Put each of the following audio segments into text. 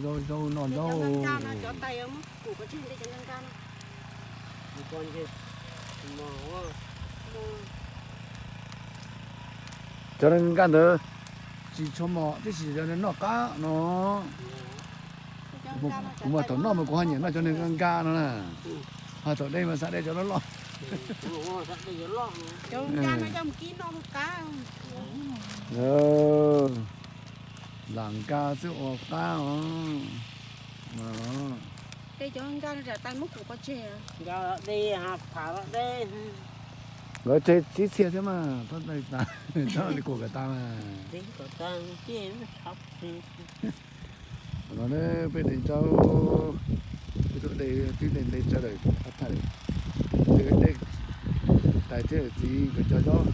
Zaub, zaub noj zaub. Cov nkaj ntawd tsis tshua mos tib si, cov noj qab no. Kuv mas thaum noj mas kuv ho nyiam noj cov nkaj nkaj no na. Ho thaum dej mas xav de cov loj loj. Lam nkaj xwb ua qab os. Nkawd tseg tsib txhia thiab mas, kuam kom tas mas. Qhov no peb de ntsaub, ib tug de twb de nte tsawv lawm, thaj lawm, de tais thiab txiv nkawd cov zaub,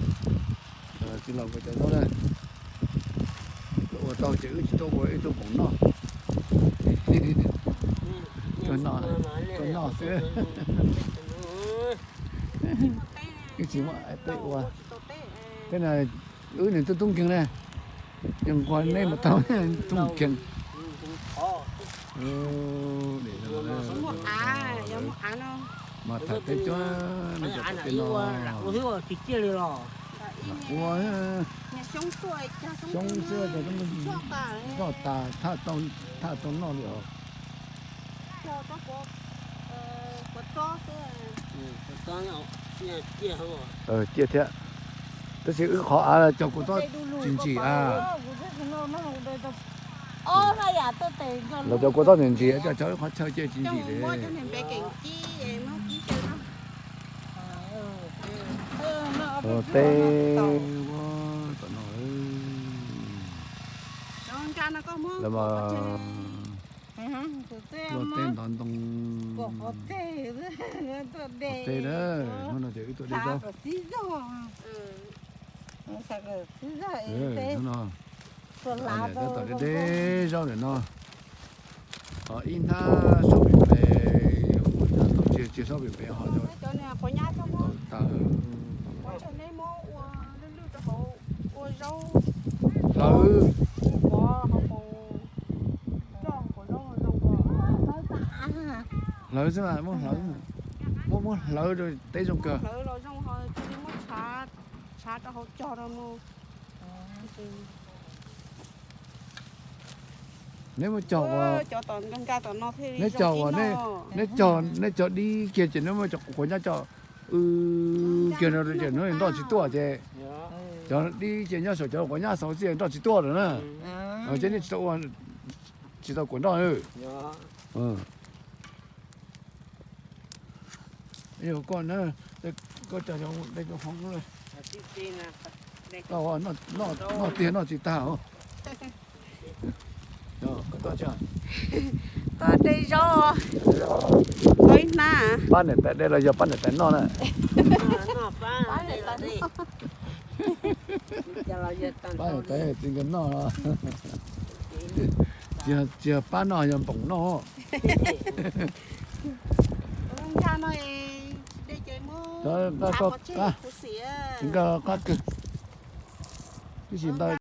txiv laus nkawd cov zaub na. Ua tau ces wb tsis tuaj ua, wb tuaj pom noj. Tuaj noj, tuaj noj xwb. Wb tsis muaj teb ua. Tej na, wb niam tub tub nkeeg na, yog nquag neb mas tau tub nkeeg. Mas tham teb cuab, ua, xyoob xwb, nroj tas, thaj tau noj li os. Ciaj thiab. Tab sis wb qhov av cov kua txob tsis ntsim a. Los cov kua txob ntsim ntsim, cov wb qhov chaw cia tsis ntsim li. Teb ua tom no. Los mas luaj teb ntov ntoo. Qhov teb na, hnub no ces wb tuaj de zaub. Hnub no tab tom de de zaub ntawm no. Ho ib hnab saub pem pem, ib hnab tau tsiag tsiag saub pem pem ho tau tas. Hlawv, hlawv xwb mas, muab hlawv, muab muab hlawv rau teb zoo kawg. Neb muab cog ua, neb cog ua, neb cog, neb cog dib kiag ces neb muab cov quav nyab coj, wb kiag no ces nroj tsis tuaj ces cov dib kiag nyob saum cov quav nyab xauv xwb nroj tsis tuaj lawm na. Ces neb tsis tau ua, tsis tau kuam nroj. Koj na, koj cog de hov, noj tiag noj tsis tag. Koj de zaub, pab niam tais de los yog pab niam tais noj na? Pab niam tais txiv nkawd noj. Tsis yog pab noj, yog npoom noj. Nkaj qab kawg, ib sim ntawd